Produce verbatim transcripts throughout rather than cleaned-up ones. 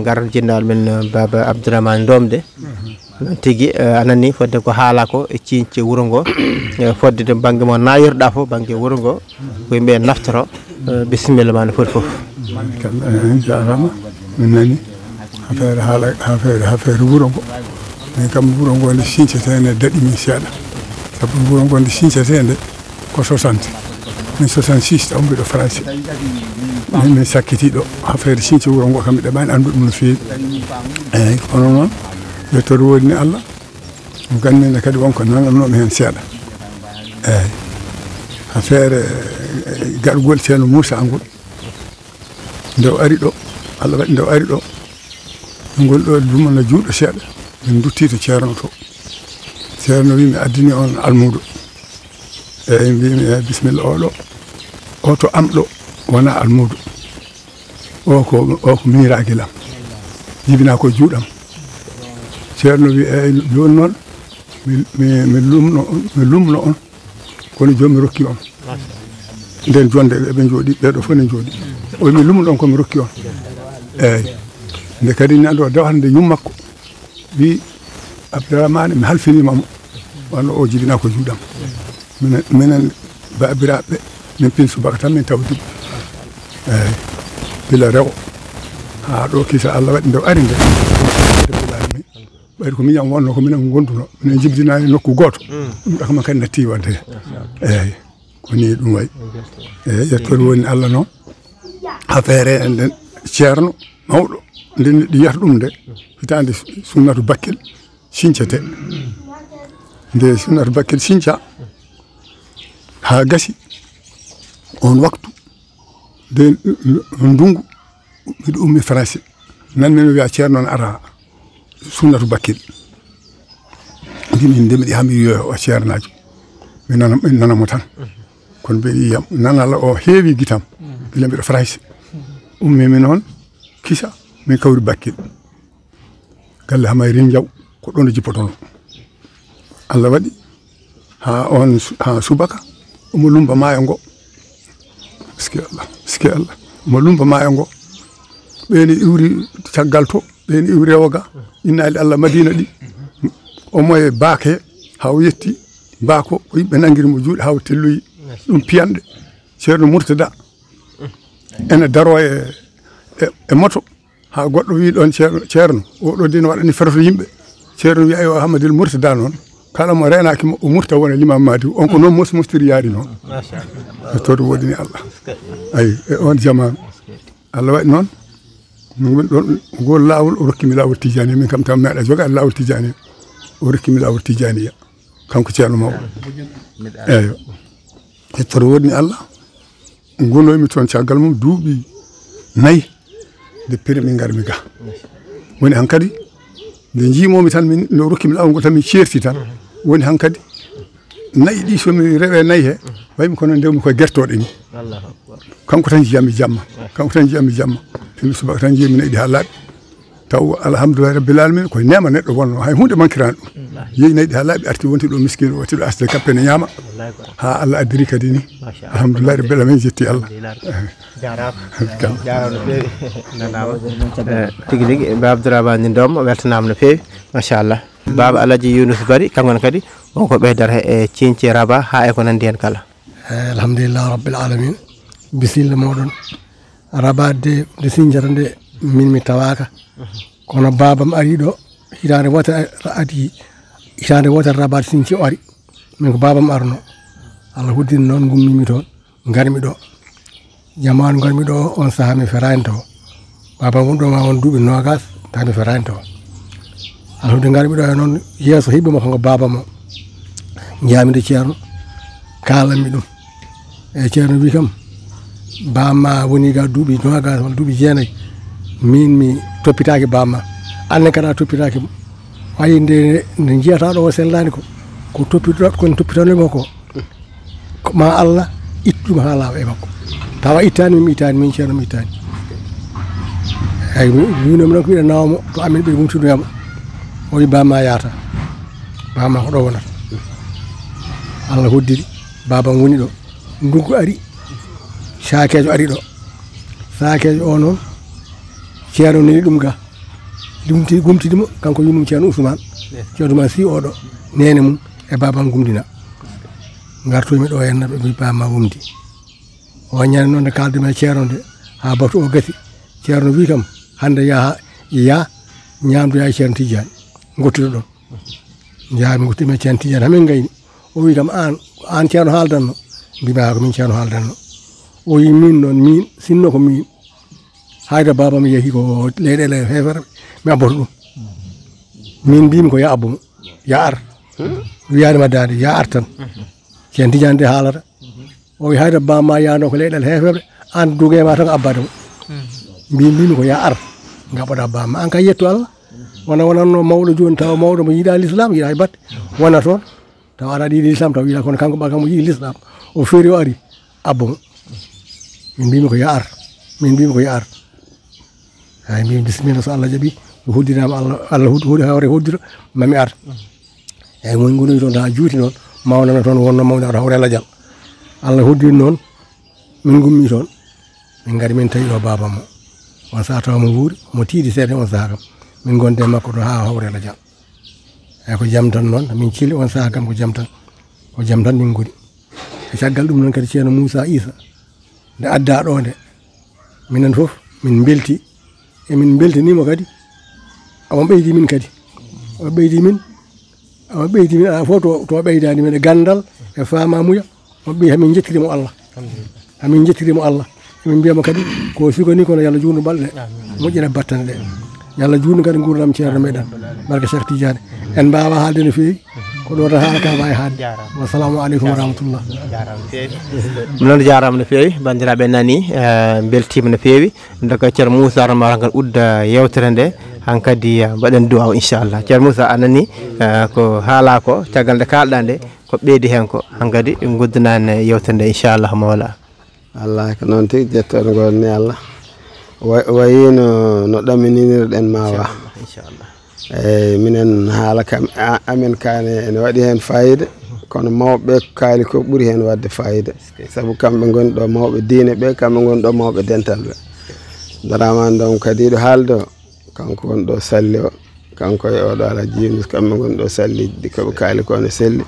Ngar jinndaal men, eh, Baaba Abdourahmane Ndomde. Noon tigi, eh, a nanii fodde ko haalaa ko e ciiñce wuro ngo. Eh, fodde de bannge mo naayirɗaa fof, bannge wuro ngo. Ko yimɓe naftoro, eh, bisimilla ma no foti fof. Kam, eh, jaaraama. Min nani affaire haala, affaire, affaire wuro ngo. Min kam wuro ngo nde siñcete ne daɗi min seeɗa. Sabu wuro ngo nde siñcete nde ko soixante. Min soixante-six taw mbiɗo français. Min, min sakkiti ɗo. Affaire siñce wuro ngo kam mi ɗeɓani anndude ɗum no feewi. Eyyi, kono noon, yettoode woodi ni Allah. Ɗum kam min kadi wonko nanannoomi heen seeɗa. Eyyi. Affaire, eh, gaɗgol Ceerno Muusa ngol. Nde o ari ɗo, Allah waɗi nde o ari ɗo, ngol ɗo dumunna juuɗo seeɗa, min ndutti to Ceerno to. Ceerno wi, "Mi addini on almuudo." Eyyi, mbimi, "Eyyi, bisimilla, o ɗo, o to am ɗo, wona almuudo. O ko, o ko miiraagilam. Jibina ko juuɗam." Ceerno wi, "Eyyi, jooni noon, mi, mi, mi lumno on, mi lumno on." Kono joom mi rokki on. Nden jonde eɓe njooɗi, ɓeɗo fof ne njooɗi. O wi, "Mi lumno on ko mi rokki on." Eyyi. Nde kadi nanɗo dewata nde yummakko wi, "Abdourahmane, mi halfinima mo." Wano o jibina ko juuɗam. Minen, minen baabiraaɓe, min pin subaka tan min tawdi. Eyyi. Bila rewo. Ha ɗo kisa Allah waɗi nde o ari nde. Ɓayri ko miñam wonno, ko minen gonduno, minen jibdinaani nokku gooto. Mm. Ɗum ɗo kam kadi natti wadde. Eyyi, ko ni ɗum wayi. Eyyi, yettoode woni Allah noon. Affaire en nden Ceerno mawɗo, nden neɗɗo yiyata ɗum nde, hitaande Sunnatu Bakkil siñcete. Nde Sunnatu Bakkil siñca, haa gasi, on waktu, nde ndungu, miɗo ummi français. Nan min wiya Ceerno ne ara Sunnatu Bakkil. Mbimi nde miɗi haa mi wiya o Ceernaajo. Mi nana, mi nana mo tan. Kono mbeɗi yiyam. Nanal o heewi gitam. Gila mbiɗo français. Ummi mi noon, kisa, min kawri Bakkil. Galle Hamay Rinjaw, ko ɗon o jippotono. Allah waɗi, haa on su-, haa subaka, omo lumba maayo ngo. Sike Allah, sike Allah. Omo lumba maayo ngo. Ɓe ni iwri caggal to, ɓe ni iwri rewo ga. Inna li Allah Madina ɗi. Omo e baake, haa o yetti, baako, ko yimɓe nangiri mo juuɗe, haa o telloyi. Ɗum piyanɗe. Ceerno Murtada. Ene daro e, e, e moto. Haa goɗɗo wi ɗon, "Ceerno, Ceerno, o ɗo dina waɗani feroto yimɓe." Ceerno wi, "Aywa, Hammadil Murtada noon, kala mo reenaaki mo, o murta wona Limaam Mahdi." On ko noon mos-, mostiri yaari noon. Machallah. E toon woodini Allah. Ay, e on jamaanu. Allah waɗi noon, min ɗon, ngol laawol, o rokki mi laawol Tijaani, min kam tan meeɗa jogaade laawol Tijaani. O rokki mi laawol Tijaaniya. Kanko Ceerno Mawɗo. Eyyo. Yettoode woodni Allah. Ngonoomi toon caggal mum duuɓi nayi. Nde piri min ngar mi ga. Woni hankadi, nde njiimoomi tan, min, nde o rokki mi laawol ngol tan, min ceerti tan. Woni hankadi, nayi ɗi so mi rewe nayi he, waymi kono ndewmi koye gertooɗe ni. Allahu Akbar. Kanko tan njiyami jamma. Kanko tan njiyami jamma. Tun subaka tan njiyami nayi ɗi haa laaɓi. Taw, alhamdulillahi rabbil alamin, koye neema neɗɗo wonno, hay huunde mankiraani ɗum. Yehi nayi ɗi haa laaɓi, arti wonti ɗo miskiino, watti ɗo asde kappe ne ñaama. Wallahi ko. Haa Allah addiri kadi ni. Machallah. Alhamdulillahi rabbil alamin, jetti Allah. Alhamdulillah. Jaaraama. Kam. Jaaraama no feewi. Nanaama. Eh, tigi rigi, Ba Abdourahmane Ndom, weltanaama no feewi. Machallah. Baaba Alaji Yunus Bari, kanko ne kadi, wonko ɓeydata e ciñce Raba, haa e ko nanndi heen kala. Eh, alhamdulillah rabbil alamin. Bisimilla mooɗon. Rabaade nde siñcata nde, min mi tawaaka. Kono baabam ari ɗo, hitaande wootere adi, hitaande wootere Rabaade siñci o ari. Min ko baabam arno. Allah hoddiri noon, ngummimi toon, ngarmi ɗo. Jamaanu ngarmi ɗo, on sahaa mi feraani to. Baabam woni ɗo ma won duuɓi noogas, tawa mi feraani to. Allah hoddiri ngarmi ɗo e noon, yeeso heɓi mo kanko baabam o. Njaami nde Ceerno, kaalanmi ɗum. E Ceerno wi kam, "Bamma woni ga duuɓi noogas walla duuɓi jeenayi, min mi toppitaaki bamma. Anne kadi a toppitaaki mo. Wayi nde, nde njiyata ɗo o sellaani ko, ko toppito-, ko toppitanomi ko, ko ma Allah ittu ɗum haa laaɓa e makko. Tawa ittaani, min mi ittaani, min Ceerno mi ittaani." Eyi, mi, mi winomi noon ko mbiɗa nawa mo, to amen ɓe wumtinoya mo. O wi, "Bamma yaata. Bamma ko ɗo wonata." Allah hoddiri, baabam woni ɗo. Ndungu ari, saakeejo ari ɗo. Saakeejo o noon, Ceerno neli ɗum ga. Gumti gumtidi mo kanko yumum Ceerno Usmaan. Ceerno Usmaan si oɗo neene mum e baabam gumdina. Ngartoymi ɗo henna ɓe mbi baaba ma wumdi. O waññaani noon nde kaaldumi e ceerno nde haa batu o gasi. Ceerno wi kam hannde yaha ya ñaamdoya e Ceerno Tijjaani. Ngottiɗo ɗon. Njaami ngottimi e Ceerno Tijjaani hamin ngayni. O wi kam an an ceerno haaldanno. Mbimi haa ko min ceerno haaldanno. O wi min noon min sinno ko min hayda baabam yehi ko leyɗeele heeferɓe mi abboto ɗum. Min mbimi ko ya abbo mo ya ar. Wiyaani ma daade ya ar tan. Ceerno Tijjaani de haalata. O wi hayda baabam ma yaano ko leyɗeele heeferɓe an duge ma tan abbade mo. Mbi mbimi ko ya ar ngaɓoɗa baabam ma an kay yettu Allah. Wona wonanno mawɗo jooni tawa mawɗo mo yiɗa l'islam yiɗa e batte wona toon. Tawa aɗa yiɗi l'islam tawa yiɗa kono kanko ɓaka mo yiɗi l'islam. O feeri o ari abbo mo. Min mbimi ko ya ar. Min mbimi ko ya ar. Hay mbimi bisimilla so Allah jaɓi mi hoddirama Allah Allah hawre hoddiro mami ar. Eyyi min ngoni toon haa juuti noon mawnana toon wonno mawni ar hawre lajal. Allah hoddiri noon min ngummi toon. Min ngari min tawi ɗo baaba mo. On saha tawa mo wuuri mo tiiɗi seeɗa on saha kam min gonde makko ɗo haa hawre lajal. Eyyi ko jam tan noon min cili on saha kam ko jam tan. Ko jam tan min ngoni. E caggal ɗum noon kadi ceerno Moussa Issa nde adda ɗo nde minen fof min mbelti emin mbeltanimo kadi. Omo ɓeydi min kadi. Omo ɓeydi min omo ɓeydi min alaa fof to to ɓeydani min e gandal e famamuya. Omo ɓeydi hamin jettirimo Allah. Hamin jettirimo Allah. Emin mbiyamo kadi ko sugani kono yo Allah juutnu balɗe ɗe moƴƴina battane ɗe. Yo Allah juutnu kadi nguurdam ceerno meɗen barka Cheikh Tidiane. En mbawa haalde no feewi ko ɗo tan haala ka mbawi haalde. Wassalamu aleykum wa rahmatullah. Ɗum noon jaarama no feewi bandiraɓe nani. Beltima no feewi. Daga ceerno Moussa Ramar hankadi udda yewtere nde hankadi mbaɗen duwaw inchallah ceerno Moussa a nani ko haala ko caggal nde kalɗa nde ko ɓeydi hen ko hankadi guddinani yewtere nde inchallah mawla. Wallahi ko noon tigi jettoɗo ngol ni Allah. Wayino no ɗaminirɗen ma wa. Eyyi minen haala kam amen kane ene waɗi hen fayida. Kono mawɓe ɓe ko kaali ko ɓuuri hen wadde fayida. Saabu kamɓe goni ɗo mawɓe diine ɓe kamɓe goni ɗo mawɓe dental ɓe. Daraman ɗon kadi ɗo haaldo kanko woni ɗo salli o. Kanko e oɗo alhaji yunus kamɓe goni ɗo salliji ɗi koɓe kaali ko ne selli.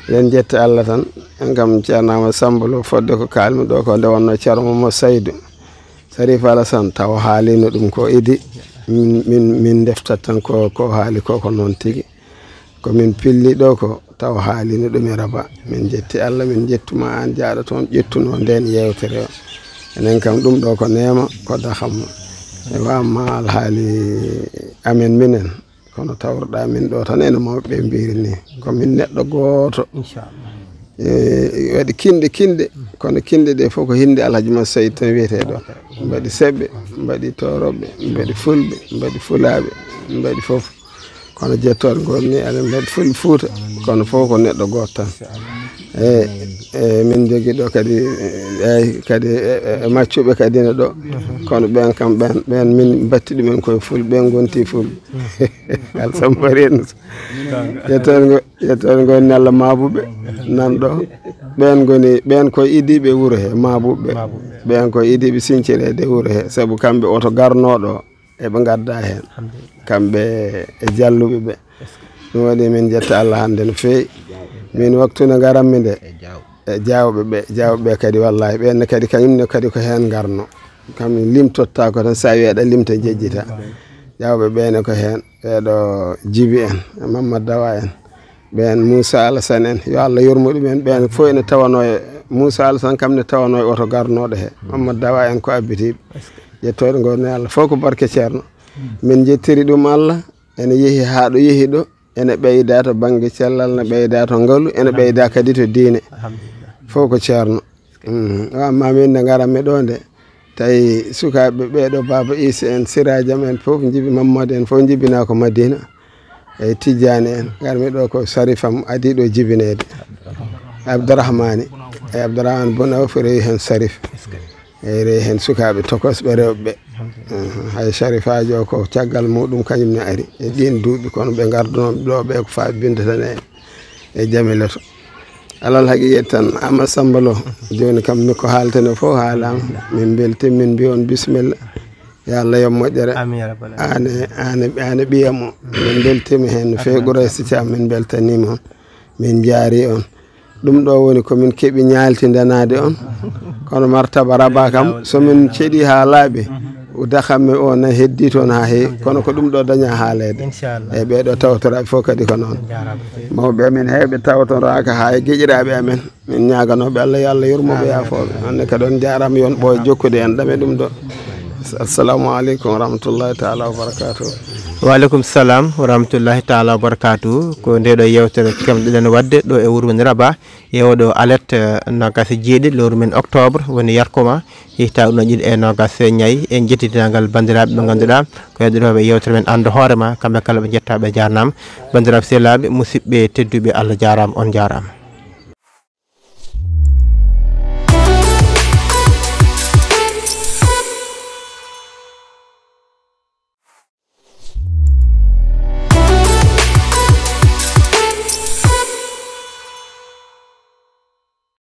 Eɗen jetta Allah tan. En kam ceernama sambalo fodde ko kalmi ɗo ko nde wonno ceerno mo saydu. Sarif Alassane taw haalino ɗum ko idi. Min min deftat tan ko ko haali ko ko noon tigi. Ko min pilli ɗo ko taw haalino ɗum e raba. Min jetti Allah min jettuma an jaaɗo toon ƴettuno nden yewtere o. Enen kam ɗum ɗo ko neema ko dahamma. E wamma alhaali amen minen. Kono tawruɗa min ɗo tan ene mawɓe ɓe mbiri ni ko min neɗɗo gooto. Waɗi kinɗe kinɗe kono kinɗe ɗe fof ko hinde alhaji ma sayid tan wiyete ɗo. Mbaɗi seɓɓe mbaɗi toroɓe mbaɗi fulɓe mbaɗi fulaɓe mbaɗi fof. Kono jettoɗe goni ni aɗa mbaɗi fulɓe fuuta kono fof ko neɗɗo gooto tan. Eyyi eyyi min jogui ɗo kadi eyyi kadi e maccuɓe kadi ne ɗo. Kono ɓen kam ɓen ɓen min batti ɗumen koye fulɓe ɓen gonti fulɓe. Alsambari en. Yettoɗe ngo yettoɗe ngo nella mabuɓe. Nan ɗo ɓen goni ɓen koye idiɓe wuuro he mabuɓe. Ɓen koye idiɓe sincirede wuuro he saabu kamɓe oto garnoɗo eɓe gadda hen. Kamɓe e jalluɓe ɓe. Ɗum waɗi min jetta Allah hande no feewi. Min waktu nde garanmi nde e jawɓe ɓe jawɓe ɓe kadi wallahi ɓenne kadi kañumne kadi ko hen garno. Kam limtotta ko tan sa wi aɗa limta jejjita. Jawɓe ɓene ko hen ɓeɗo jibi en e mammad dawa en. Ɓen moussa alassane en yo allah yurmo ɗum en ɓen fof ene tawano e moussa alassane kam ne tawano e oto garnoɗo he mammad dawa en ko abbitiɓe. Ƴettoɗe goni allah fof ko barke ceerno. Min jettiri ɗum allah ene yeehi ha ɗo yeehi ɗo. Ene ɓeyda to bangge cellal ne ɓeyda to ngalu ene ɓeyda kadi to diine. Fof ko ceerno. Amma min nde ngaranmi ɗo nde tawi sukaɓe ɓeɗo baba isi en sirajam en fof jibi mammadi en fof jibina ko madina. Eyyi tijjani en ngarmi ɗo ko sarifam adi ɗo jibinede. Abdourahmani e abdourahmane bon awfi rewi hen sarif. Eyyi rewi hen sukaɓe tokosɓe rewɓeɓe. Hay sarifajo o ko caggal muɗum kañum ne ari e ɗin duuɓi kono ɓe gardunoɓe ɗo ɓe ko fawi binde tan e e jamilato. Alal haqiqati tan ama sambalo. Joni kam mi ko haaltene fof haalama min belti min mbi on bisimilla. Yo Allah yoɓ moƴƴere. Amin ya rabbal alamin. Ane ane ane ɓiyam o, min beltima hen no fewi. Ɓuray si cam, min beltanima on, min jaari on. Ɗum ɗo woni ko min keɓi ñaaltindanade on. Kono martaba raba kam, so min ceeɗi ha laaɓi, dakamme o na heddi toon ha heewi. Kono ko ɗum ɗo daña haalede. Inchallah. E ɓeɗo tawtoraɓe fof kadi ko noon. Mawɓe amen heewɓe tawtoraka ha e geƴiraɓe amen. Min ñaaganoɓe Allah, yo Allah yurmoɓe, yaafooɓe. Hannde kadi on jaaraama, yon ɓooy jokkude en ɗam e ɗum ɗo. Assalamu aleykum wa rahmatullahi taala wa barakatuh. Waaleykum salam wa rahmatullahi taala wa barakatuh. Ko nde ɗo yewtere kemɗeɗen wadde ɗo e wuro men Raba. E oɗo alet, eh, nogas e jeeɗiɗi lewru men octobre woni yarkoma, hitaande ujunnaji ɗiɗi e nogas e nayi. En jetti denndaangal banndiraaɓe ɓe ngannduɗaa ko heɗotooɓe yewtere men Anndu Hoore Ma, kamɓe kala ɓe njettaɓe, jaarnama. Banndiraaɓe sehilaaɓe, musidɓe tedduɓe, Allah jaaraama, on jaaraama.